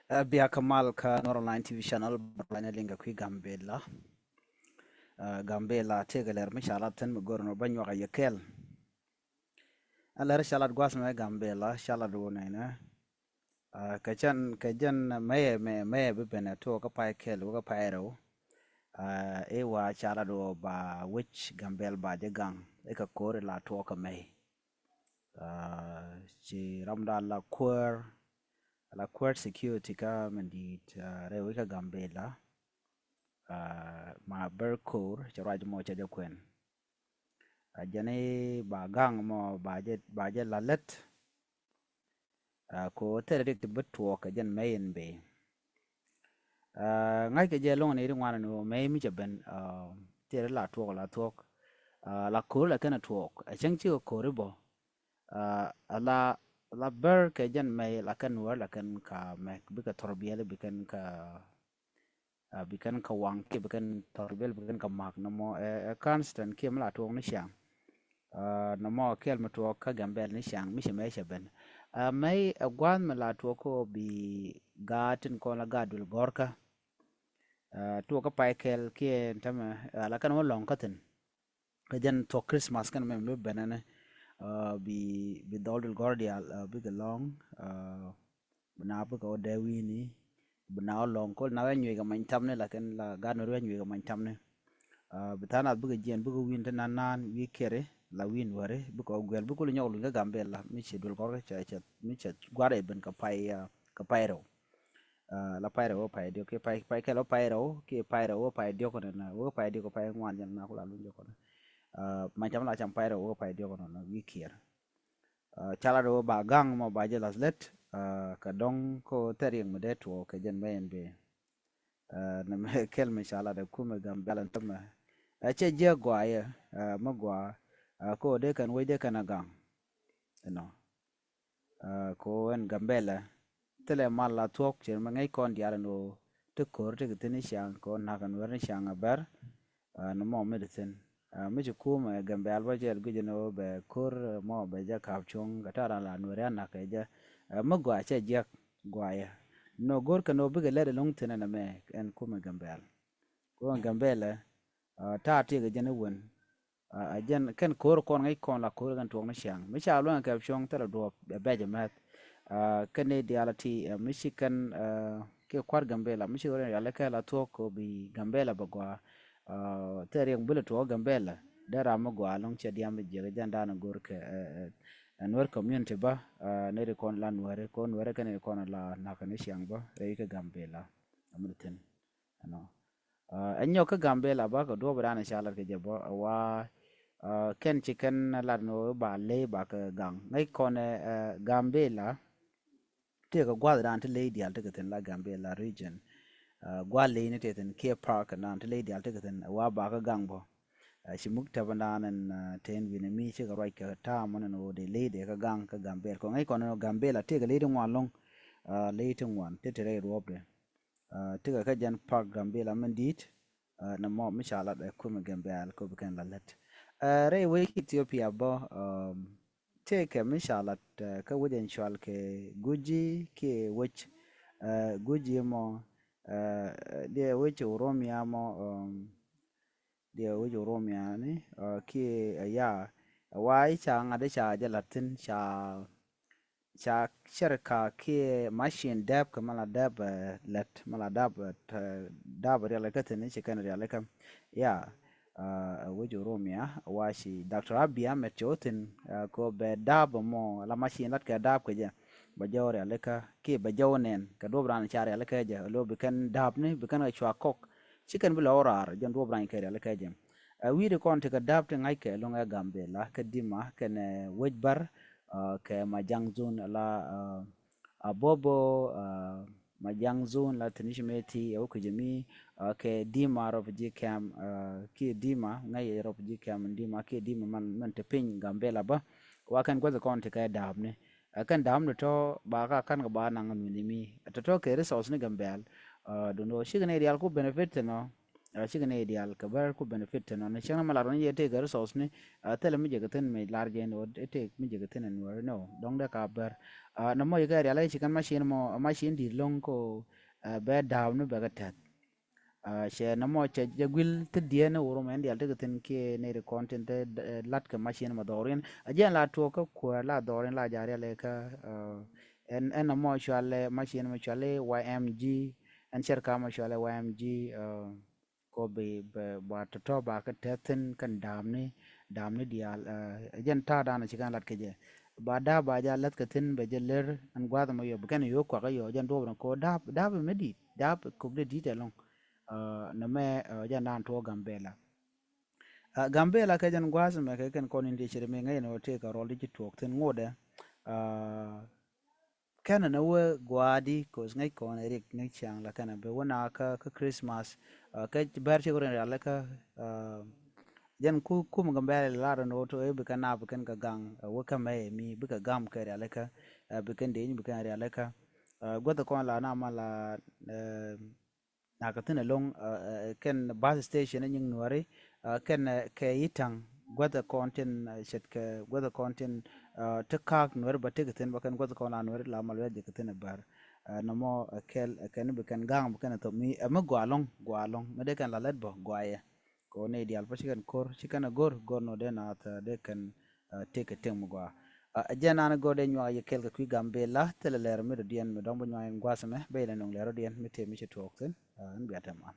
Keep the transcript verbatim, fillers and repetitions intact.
Ɛ bia kä mal kä Nuɛr Online T V channel, ba line liŋ kɛ kui̱ Gambela. Ɛ Gambela tëëkɛ lɛr mi ca lat thin mi go̱r nɔ ba nyuak a yɛ kɛl. Ɛ lɛr ca lat gua̱th mɛ Gambela ca lat wä nɛnɛ. Ɛ kɛ cɛn kɛ jɛn mɛyɛ mɛ mɛyɛ bi ben ɛ tuɔɔk kä pay kɛl wä kä pay rɛw. Ɛ i̱ wa ca lat wä ba wec Gambel ba jɛ gaŋ i̱ kɛ ko̱r i̱ la tuɔɔk kä mɛy. Ɛ ci ramdan la kuäär la kuäär security kä mɛn di̱i̱t ɛ rɛw i̱ kä Gambela. Ɛ ma bär ko̱r cɛ ruac mɔ cɛ jɛ kuɛn. Ɛ jɛn i̱ ba gaŋ mɔ ba jɛ ba jɛ la lät. Ɛ ko thɛrɛ rik ti bi tuɔɔk kɛ jɛn mɛy in bee. Ɛ ŋa̱ckɛ jɛ lo̱ŋ ni ri ŋuan ni ɣöö mɛy mi cɛ ben ɛ thɛrɛ la tuɔɔk la tuɔɔk. Ɛ la ko̱r la kɛn ɛ tuɔɔk ɛ cäŋ cikɛ ko̱r i̱ bɔ. Ɛ la la bär kɛ jɛn mɛy la kɛn wär la kɛn ka mɛk bikɛ thɔr biɛli bikɛn ka ɛ bikɛn ka waŋ kiɛ bikɛn thɔr biɛli bikɛn ka mak nɔmɔ ɛ ɛ constant kiɛ mi la tuɔɔk ni ciaŋ. Ɛ nɔmɔ kɛl mi tuɔɔk kä Gambel ni ciaŋ mi ci mɛy cɛ ben. Ɛ mɛy ɛ gua̱a̱th mi la tuɔɔk kä bi gaat tin kɔn la gaat duël gɔ̱rkä. Ɛ tuɔɔk kä pay kɛl kiɛ tämɛ ɛ la kɛn wä lɔ̱ŋ kä thi̱n. Kä jɛn thuɔ̱k Christmas kɛn mɛm lup ben ɛnɛ. Ɛ bi bi dhɔl duël gɔ̱r diaal ɛ bikɛ lɔ̱ŋ. Ɛ bi na bikɛ wä dee wi̱i̱ni bi na wä lɔ̱ŋ kol na wä nyuec kɛ many tamni la kɛn la gaat ni wä nyuec kɛ many tamni. Ɛ bi tha̱a̱ŋ nath bikɛ jiɛn bikɛ wi̱i̱n ti nan naan wi̱i̱ kiɛri la wi̱i̱n wäri bikɛ wä guɛl bikɛ wä nyɔk luny kä Gambela mi ci duël gɔ̱r kä cɛ cɛ mi cɛ gua̱r ɛ ben kɛ pay ɛ kɛ pay rɛw. Ɛ la pay rɛw wä pay diɔk kiɛ pay pay kɛl wä pay rɛw kiɛ pay rɛw wä pay diɔk kɔnɛ na wä pay diɔk kɛ pay ŋuan jɛn na kula luny jɛ kɔnɛ. Ɛ mac cam la cam pay rɛw wä pay diɔk kɔnɛ na wi̱i̱ kiɛr. Ɛ ca lat wä ba gaŋ mɔ ba jɛ lath lät. Ɛ kɛ dɔŋ ko thɛr riɛŋ mi dee tuɔɔk kɛ jɛn mɛ ɛn bee. Ɛ nɛ mɛ kɛl mi ca lat ɛ kumɛ Gambela tämɛ. Ɛ cɛ jiɛ gɔaa yɛ ɛ mi gɔaa. Ɛ ko dee kɛn wec dee kɛn a gaŋ. Inɔ. Ɛ ko ɛn Gambela thilɛ mal la thuɔ̱k cɛ mɛ ŋäc kɔn diaal ɛn ɣöö ti ko̱r ti kɛ thi̱n i̱ ciaŋ kɛ ɣöö na̱k ɛn wɛr ni ciaŋ a bɛr. Ɛ ni mɔ mi ti thi̱n ɛ mi ci kumɛ Gambel bä cɛl guic ɛn ɣöö bɛ ko̱r ɛ mɔ bɛ jɛ ka̱p cuɔ̱ŋ kɛ ta̱a̱ ran la nuɛri a na̱k kɛ jɛ. Ɛ mi gɔaa cɛ jiäk gɔaa yɛ nɔ go̱r kɛn ɣöö bikɛ lɛt ɛlɔ̱ŋ thi̱n ɛn ɛmɛ ɛn kumɛ Gambel. Kumɛ Gambel ɛ ta̱a̱ tiɛk ɛ jɛn i̱ wen. Ɛ jɛn kɛn ko̱r kɔn ŋäc kɔn la ko̱r kɛn tuɔɔk ni ciaŋ mi ca luäŋ kɛ cuɔ̱ŋ thilɛ duɔ̱ɔ̱p ɛ bɛc ɛ mɛth. Kɛn ni diaal a ti ɛ mi ci kɛn ɛ kiɛ kua̱r Gambela mi ci ɣöö rialikä la thuɔ̱k kɛ bi Gambela bɛ gɔaa. Thilɛ riɛk mi bi lɛ tuɔɔk Gambela dee ram mi gɔaa lo̱ŋ cɛ diam bi jiɛk ɛ jɛn da̱a̱n ɛ go̱r kɛ ɛ Nuer community bä. Ni ri kɔn la Nueri kɔn Nueri kɛn ri kɔn la na̱k ni ciaŋ bä rɛy kɛ Gambela. Ɛ mi di thi̱n ɛnɔ. Ɛ nyɔk kä Gambela bä kɛ duɔ̱ɔ̱p dan ca lat kɛ jɛ bä ɛ wa kɛn ci kɛn lat ni wä ba ley ba kɛ gaŋ ŋäc kɔn ɛ Gambela. Tëëkɛ gua̱th dan ti ley diaal ti kɛ thi̱n la Gambela region. Gua̱th ley ni tëë thi̱n kiɛ park dan ti ley diaal ti kɛ thi̱n ɛ wa ba kɛ gaŋ bä. Ci muk tɛpɛ dan ɛn tëë ɛn wi̱n ɛ mi cikɛ ruac kɛ ta̱a̱ mɔn ɛn ɣöö dee ley dee kɛ gaŋ kä Gambela kɛ ŋäc kɔn ɛn ɣöö Gambela tëëkɛ ley ti ŋuan lo̱ŋ. Ley ti ŋuan ti ti rɛy ruɔ̱pdɛ. Tikɛ kä jɛn park Gambela min di̱i̱t. Nɛ mɔ mi ca lat ɛ kumɛ Gambel ko bi kɛn la lät. Rɛy wec Ethiopia bä tëëkɛ mi ca lat kä wec ɛn cual kɛ Guji kiɛ wec Guji mɔ. Diɛ wec Oromia mɔ. Diɛ wec Oromia ni kiɛ ɛ ya ɛ wa i̱ ca ŋa̱t i̱ ca jɛ lat thi̱n ca ca shirika kiɛ machine dääp kɛ mɛ la dääp lät mɛ la dääp dääp rialikä thi̱n ci kɛn rialikä. Ya ɛ wec Oromia wa ci Doctor Abiy Ahmed cɛ wä thi̱n kɛ bɛ dääp mɔ la machine lat kɛ dääp kɛ jɛ bɛ jɛ wä rialikä kiɛ bɛ jɛ wä nɛn kɛ duɔp ran ca rialikä jɛ lo bi kɛn dääp ni bi kɛn kɛ cua kɔk. Ci kɛn bi lɛ wä raar jɛn duɔp ran kɛ rialikä jɛ. Ɛ wi̱i̱di kɔn ti kɛ dääp ti ŋa̱ckɛ lo̱ŋ ɛ Gambela kɛ Dima kɛnɛ wec bär. Kɛ Majang zone la Abobo Majang zone la tini ci mɛ ti ɛ wä kui̱cɛ mi kɛ Dima refugee camp kiɛ Dima ŋäc refugee camp Dima kiɛ Dima man man te piny Gambela bä. Wa kɛn guäth kɔn ti kɛ dääp ni ɛ kɛn dääp ni tɔ ba ka kan kɛ ba naŋ nueni mi tɔ tɔ kɛ resource ni Gambel. Dundo cikɛ ni rial ku benefit thinɔ. Cikɛ nɛy diaal kɛ bär ku benefit te nɔni. Cäŋ ni mɛ lar ni jɛ tëëkɛ resource ni thilɛ mi jɛ kɛ thi̱n mi lar jɛ ni ɣöö tëëk mi jɛ kɛ thi̱n ɛn wääri ni ɣöö dɔ̱ŋ dee ka bär. Nɔmɔ jɛ kɛ rial ɛ ci kɛn macin mɔ, macin di̱i̱t lo̱ŋ ko bɛ da̱a̱p ni bɛ kɛ tɛth. Cɛ nɔmɔ cɛ jɛ guil thi̱n diɛn ni wurumɛ in diaal tekɛ thi̱n kiɛ nɛy ri kɔn tin te lat kɛ macin mɛ dhɔriɛn a jɛn la tuɔɔk kä kuäär la dhɔriɛn la ja̱ rial ɛ kä ɛn ɛn nɔmɔ cualɛ macin mɛ cualɛ Y M G. Ɛn cɛr ka mɛ cualɛ Y M G. Ko bi bɛ ba tɔtɔ ba kä tɛth thi̱n kɛn da̱a̱mni da̱a̱mni diaal. Ɛ jɛn ta̱a̱ da̱a̱n ci kɛn lat kɛ jɛ ba da̱a̱ ba ja läth kɛ thi̱n bɛ jɛ lär ɛn gua̱a̱th mɛ yɔ bi kɛn yɔ kuak yɔ jɛn duɔp ni ko da̱a̱p da̱a̱p mi di̱i̱t da̱a̱p kop dee di̱i̱t ɛlɔ̱ŋ. Nɛ mɛ jɛn da̱a̱n tuɔɔk Gambela. Gambela kɛ jɛn gua̱a̱th mɛ kɛ kɛn kɔn in ti ciri mi ŋäc ni wä tëëk kɛ rɔl di ci tuɔɔk thi̱n ŋotdɛ. Kɛnɛ ni wee gua̱a̱di kos ŋäc kɔn ɛ rik ŋäc ciaŋ la kɛnɛ bi wä na kä kä Christmas. Kɛ bɛr cik rin rialikä jɛn ku kum Gambela lar ni wä to ɛ bi kɛn na bi kɛn kɛ gaŋ wä kä mɛ ɛ mi bi kɛ gam kɛ rialikä. Bi kɛn deny bi kɛn rialikä guäth kɔn la na ma la. Nakä thi̱n ɛlɔ̱ŋ kɛn bus station ɛ nyiŋ nuäri kɛn kɛ i̱ taŋ guäthɛ kɔn tin ce̱tkɛ guäthɛ kɔn tin ti ka̱a̱k nuäri bä tekɛ thi̱n bä kɛn guäthɛ kɔn la nuäri la mal wɛ̈t jɛ kɛ thi̱n ɛ bär. Nɔmɔ ɛ kɛl ɛ kɛn bi kɛn ga̱a̱ŋ bi kɛn ɛ thop mi ɛ mi gɔaa lɔ̱ŋ gɔaa lɔ̱ŋ mi dee kɛn la lät bä gɔaa yɛ. Kɛ ɣöö nɛy diaal bä ci kɛn ko̱r ci kɛn ɛ go̱r go̱r nɔ dee naath dee kɛn tëk kɛ tëk mi gɔaa. Ɛ jɛn an go̱r dee nyuak yɛ kɛl kɛ kui̱ Gambela thilɛ lɛr mi dɔ̱diɛn mi dɔ̱ŋ bi nyuak in gua̱th mɛ ben ilɛ nöŋ lɛr dɔ̱diɛn mi tëë mi ci tuɔɔk thi̱n. Ɛn bia tɛm an.